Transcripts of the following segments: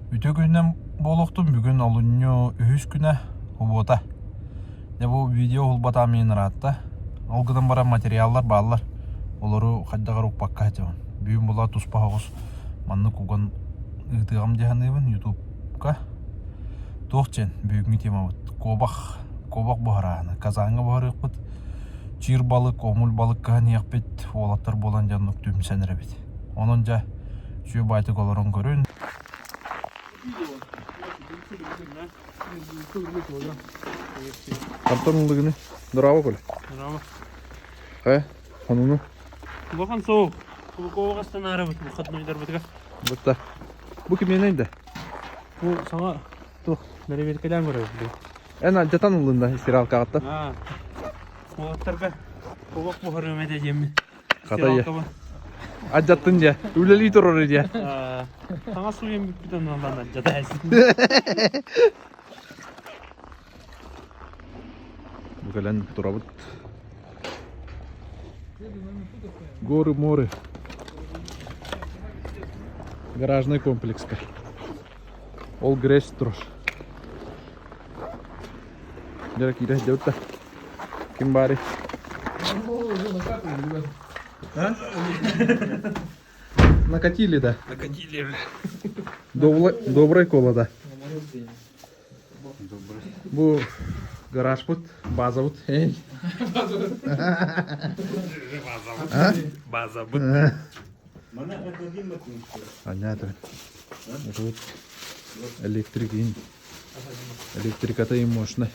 Үтүө күнүнэн буолуохтун бүгүн олунньу үһүс күнэ субуота. Дьэ бу видео уһулбатаҕым иһин ыраатта. Ол гынан баран материаллар бааллар. Олору хайдах эрэ укпакка сылдьабын. Бүгүн була туспа соҕус маннык уган ыытыаҕым дии саныыбын ютубка. Туох диэн бүгүҥҥү темабыт куобах, куобах буһарааһына. Казаҥҥа буһарыахпыт. Чиир балык, омуль балык кыһан иһиэхпит. Уолаттар буолан дьэ оннук түмсэн эрэбит. Онон дьэ үчүгэй баайтык олорон көрүн. Антон ыллыгыны. Здорово, Коля. Здорово. Э, хонуну. Улахан соу. Кулуковаҕа станаарабыт выходнойдарбытыгар. Бытта. Бу кимиэнэй да? Бу саҥа туох бэрэбиэркэлээн көрөбүт бу. Эн алдьатан ыллын да стиралкаҕыттан. Аа. Уолаттарга кулак буһарыам этэ диэммин. Хата Адьаттын дьэ. Үлэлии турар дьэ. Саҥа сууйан бүппүт онон адьата Бу кэлэн турабыт. Горы, море. Гаражный комплекска. Ол грязь турар. Дьэ киирэ сылдьабыт да. Ким баарый? А? Накатили, да? Накатили. Добрый кола, да. Бу гаражпыт, базабыт. Эй. Базабыт. Понятно. Вот электрик Электриката им мощный.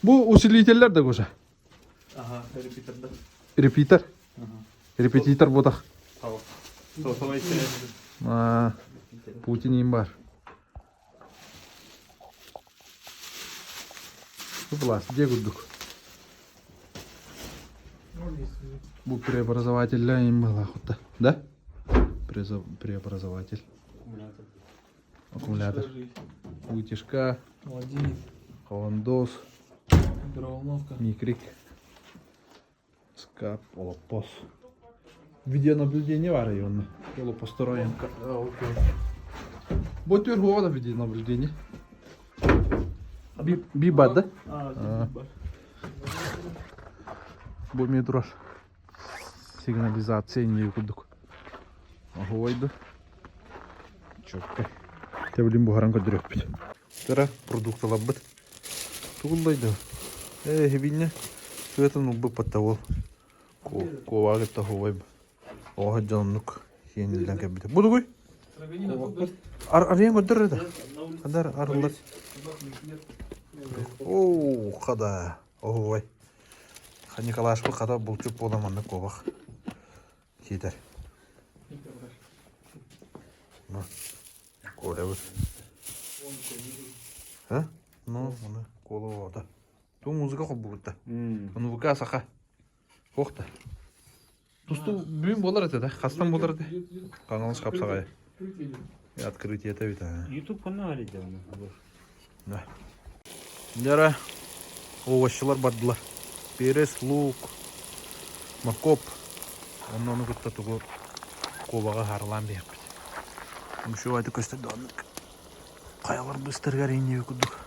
Бу усилителлэр да Гоша? Ага, репитер да. Репитер? Репетитор ботах. Путин им бар. Бу власть где курдук? Бу преобразователь им была охота. Да? Преобразователь. Аккумулятор. Вытяжка. Холодильник. Холондос. Микроволновка. Микрик. Скап, олоппос. Видеонаблюдение бар районно. Олоппостороем. Бу түр хуода видеонаблюдение. Би бар да? Бу эмиэ турар. Сигнализация не курдук. Оһуойду. Чөккө. Тэбилин буһаран көрдөрүөхпүт. Тара продукталарбыт. Тугуллайды. Э, хибинне. Сыатын ылбыппат ол. Коваа кытта оһуой. Оҕо дьоннук сиэниллэн кэлбитэ. Бу тугуй? Арыйан көрдөр да. Хадар арыллар. Оо, хада. Оһуой. Николашпыт хата булчут буолан маннык куобах сиэтэр. Ну, Колябыт. А? Ну, оны кола ота. Ту музыка холбугутта. Музыка саха. Хохта. Тусту бүгүн болар этэ да? Хастан болар этэ? Каналыс хапсаҕай. Открытие это ведь. Ютуб канал иде оны. Да. Дьара овощилар бардылар. Перец, лук, моркоп. Онно ону кытта тугу куобаҕы хаарылаан биһиэхпит. Мушуга это көстөр да оннук. Хайалар быстарыгар инниби курдук.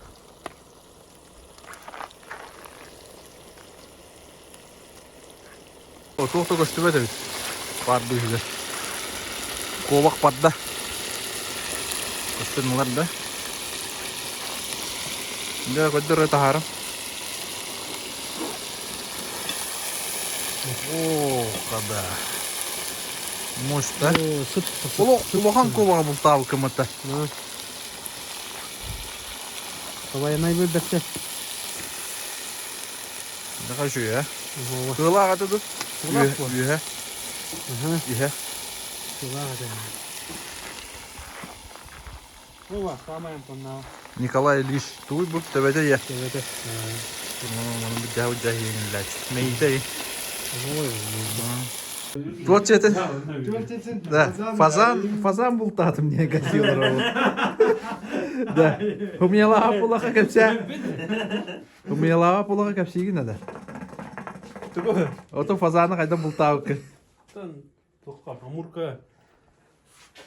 Туох да көстүбэт эбит баар быыһыгар. Куобах барда. Көстөн ылар да. Дьэ көрдөрө таһаарым. О, хада. Мощь, да? Улахан куобаҕы бултаабыккын батта. Военный выберте. Нахай үчүгэй, а? Кыылаах ата тут? Үөһэ. Иһэ. Кыылаах ата. Ова, самай антоннаа. Николай Ильич, тугуй бу? Төбөтө ийэ. Төбөтө. Ону бүддэ бүддэ иһиниллээч. Мэйитэ Туох чэтин? Да, фазан, фазан бултаатым диэн кэпсиилэр ол. Да, умелаҕа пулаха кэпсээ. Умелаҕа пулаха кэпсиигин да. Ото фазаны хайда бултаабыккын? Туохха, амурка.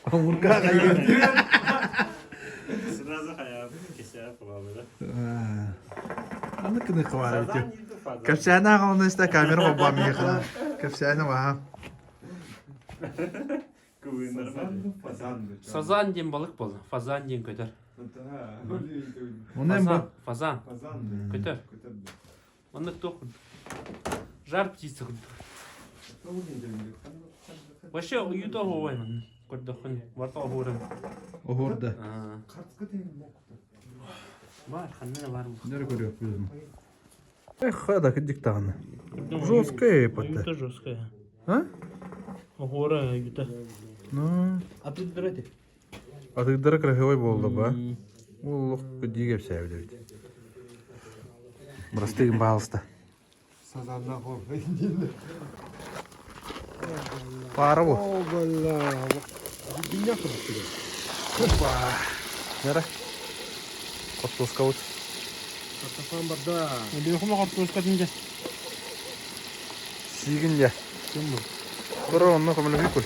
Амурка хайгын. Аны кыны хабар эти. Кэпсээни аҕалына истэ камера холбоон миэхэ. Кэпсээни баһаам. Сазан диэн балык буолла. Фазан диэн көтөр. Оны Фазан, фазан. Көтөр. Оннук туох курдук. Жар птица курдук. Вообще уюта оһуобай манна. Көрдөххүн барыта оһуорун. Оһуорда. Бар, ханна да бар. Нөрө көрүөхпүт. Эх, да кырдьык даҕаны. Жесткая епота. Уюта жесткая. А? Оһуора уюта. Ну, Атыырдара эти. атыырдара красивый буолла ба. Ол олох дии кэпсээбит эбит. Бырастыгын баалыста. Паара бу. Нера. Хортуоскабыт. Өлүөхүмэ хортуоскатын дьэ. Сиигин дьэ. Тура онно көмөлөһүй кul.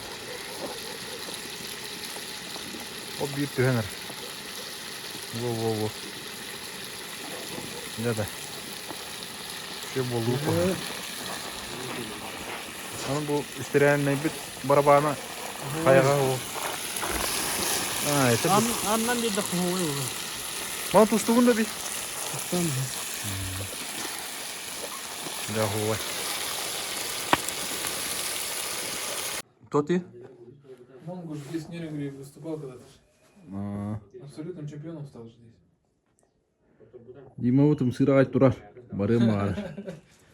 Ол биир түһэн эр. Во-во-во. Дьэ да. Все буолуу Аны бу истирээннэйбит барабаана хайаҕа ол. А, это Аннан биир да хоһуой буолар. Мана тустугун да би. Тустан. Да, хуой. Кто ты? Монгуш здесь в Нерюнгри выступал когда-то. Абсолютным чемпионом стал же здесь. Дима вот сыра турар. Барым бар.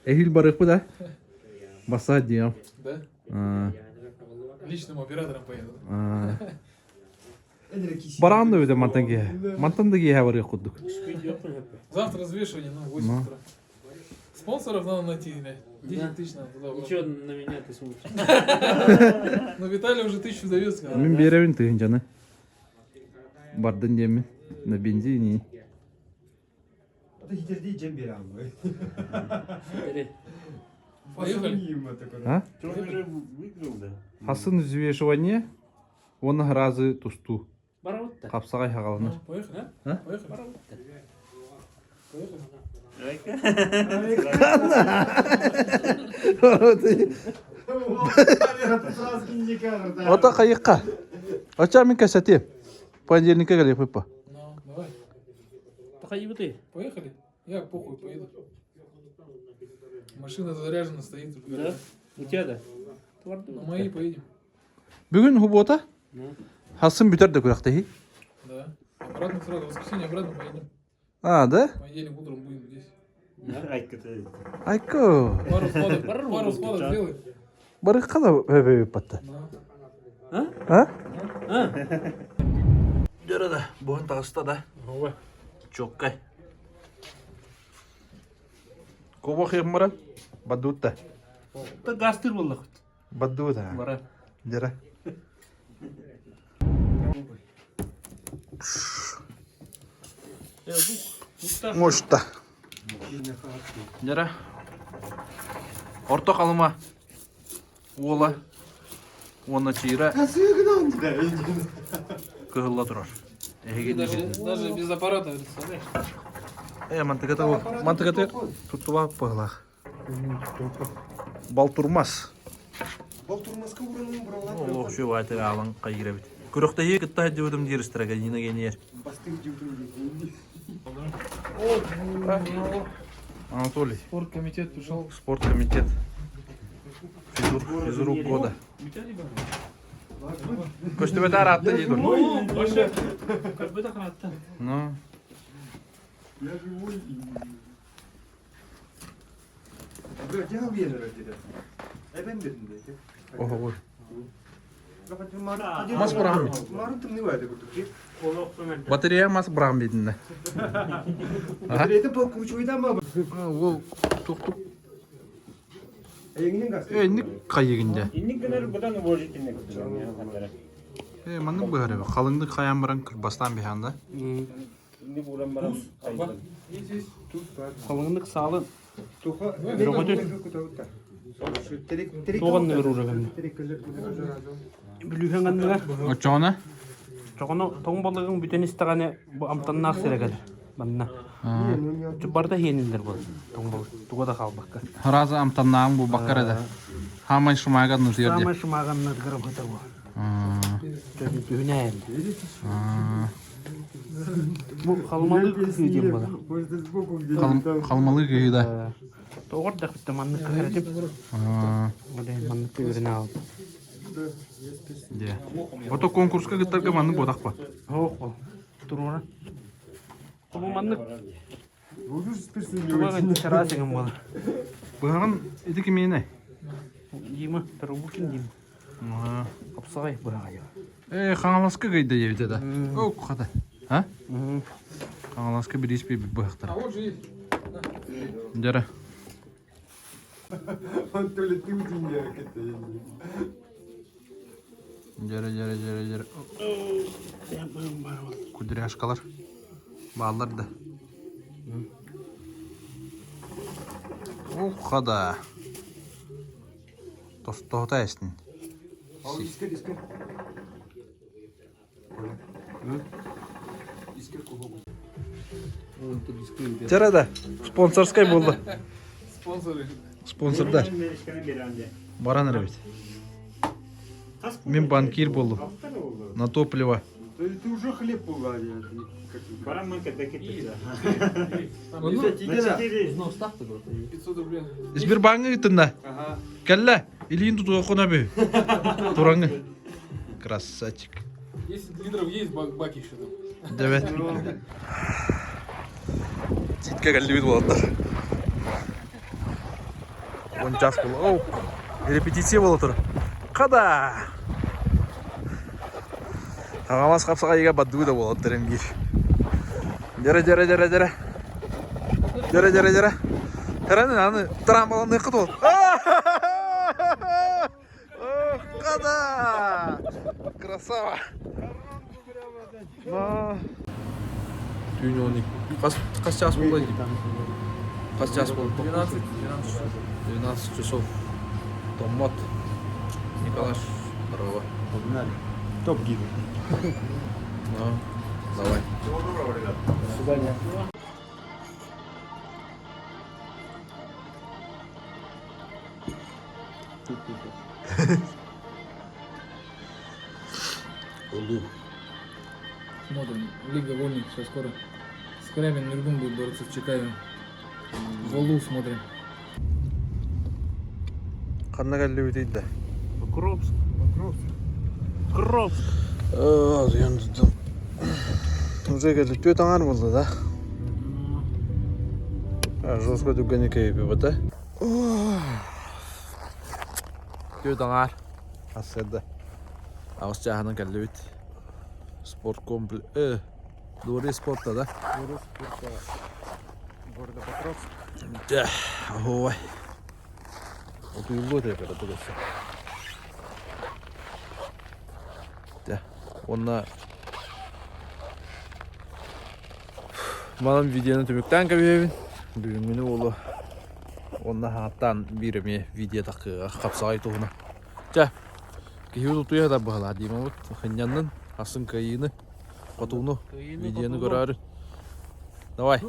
Эхил барыхпы да? Баса диям. Да? Личным оператором поеду. Баран да өтө мантан киһэ. Мантан да киһэ барыах курдук. Завтра взвешивание, ну, 8 утра. Спонсоров надо найти, да. 10 тысяч надо туда Ничего на меня ты смотришь. Но Виталий уже тысячу дает, сказал. Мин биэрэбин тыһынчаны. Бардын диэммин. На бензине. Поехали. А? Он уже выиграл, да? Хасын взвешивание, он разы тусту. Барабытта. Хапсаҕай хаҕаланар. Ну, поехали. А? Поехали. Барабытта. Поехали. Ото хайыкка. Оча мин кэсэтиэм. Понедельникка кэлиэхпит Ну, давай. Тахайыбыты. Поехали. Я похуй поеду. Машина заряжена стоит. в Да? гараже. У тебя да? На мои поедем. Бүгүн суббота. Ну. Хасын бүтэр да күрэхтэһии. Да. Обратно сразу, в воскресенье обратно поедем. А, да? В понедельник утром будем здесь. Айко. Пару сходок, пару сходок сделай. Барыкка да өбөбүп батта. Да. А? А? Дөрө да, буһан таҕыста да. Ова. Чоккай. Кобо хеммара бадуутта. Та гастыр боллах. Бадуут Бара. Дера. Мошта. Дера. Орто Халыма уола уонна чыыра кыһылла турар. Эһиги Даже, даже без аппарата, представляешь? Э, мантыката мантыката туттуба пыһылаах. Балтурмас. Балтурмаска уранын бұралар. Олох şu вайтер алан кайгырабит. Күрөхтәһи кытта дьыбытым диир Нина генер. Бастың жеудім Анатолий, Спорткомитет пришел. спорткомитет. Физрук, физрук года. Көстөбөт аратты дей тур. Ну, вообще. Как бы так ратта. Ну, Я живой и... Бля, я уверен, деді. Эбен дедім дейді. ого. Мас бұрағым. Марын тымны байды күрдік. Батарея мас бұрағым бедінде. Батареяды пол кучуйдан ба? Ол тоқтук. Эңинен газ. Э, ник кайыгында. Инник гынар будан уважительный күтүлөр. Э, маннык быһар эбэ. Халыңды каян баран кырбастан биханда. Инник уран баран. И здесь. Халыңдык салы. Туха. Туган нөр ураган. Бүлүһән анныга. Очоона? Чоҕоно тоҥ балыгын бүтэн истэҕинэ бу амтаннаах сирэ кэлэр. Манна. Барда хиэниллэр буол. Тоҥбол туга да хаалбакка. Раза амтаннаан булбакка эрэ да. Хаамай шумага нутуйар Самай шумаганнар гырабыта бу. Түһүнээн. Бу халымалы кыһыы диэн буолар. Халымалы кыһыы да. Тоҕор да кытта маннык кыһыратым. Маннык кыһырын аал. Дьэ. Ото конкурска кыттарга маннык буотах ба? Ох, туруора. Бу маннык туга чараас эҥин буолар. Быһаҕын ити кимиэнэ? Дима, Тарабукин Дима. Хапсаҕай быһаҕай. Э, Хаҥаласка кыйда диэбитэ да. Ок, хата. А? Хаҥаласка бириис биэрбит быһахтара. А вот же есть. Дьара. Он то ли ты удивляешь, Дьэрэ, дьэрэ, дьэрэ, дьэрэ. Кудряшкалар бааллар да. Уха да. Тостоһута эстин. Дьэрэ да, спонсорскай буолла. Спонсоры. Спонсордар. Баран эрэбит. Мин банкир буоллум. На топливо. Ты уже хлеб була. 500 рублей. Сбербанҥа ыытынна. Кэллэ. Илиин тутуоххуна бü. Тураҥы. Красавчик. 10 литров есть бак, бак еще там. Девет. Титке кэллибит буолаттар. Он час был. Оу, репетиция буола турар. Хада! Хаҥалас хапсаҕайга баддыы да буолаттар эмгиир. Дьэрэ дьэрэ дьэрэ дьэрэ. Дьэрэ дьэрэ дьэрэ. Тэрэн аны трамбаланыаххыт ол. Хада! Красава! Түүн он Хас, хас час буолла Хас час буолла? 12, 12 часов. 12 часов. Томмот. Николаш, здорово. Погнали. Топ-гид. Ну, давай. До свидания. Улуу. Смотрим. Лига Вольник сейчас скоро. Скрябин Нюргун будет бороться в Чикаго. Волу смотрим. Ханна кэллибитий да? Покровск. Покровск. Уже кэлли түөрт аҥаар буолла да? Жестко түргэнник кэйиппит Түөрт аҥаар сарсыарда аҕыс чааһынан кэллибит. Спорт комплекс э Дворец спорта да? Дворец спорта города Покровск. Дьэ, оһуобай. Утуйуллуо этэ кыратык өссө. Дьэ, уонна манан видеоны түмүктээн кэбиһэбин. Бүгүҥҥүнү уолу уонна хааттаан биир эмиэ видео таххыаҕа хапсаҕай туһунан. Чэ, киһи утуйа сытар быһалаах Димабыт хынньаннын, астын кыайыыны, хотууну, видеону көрөөрү. Давай.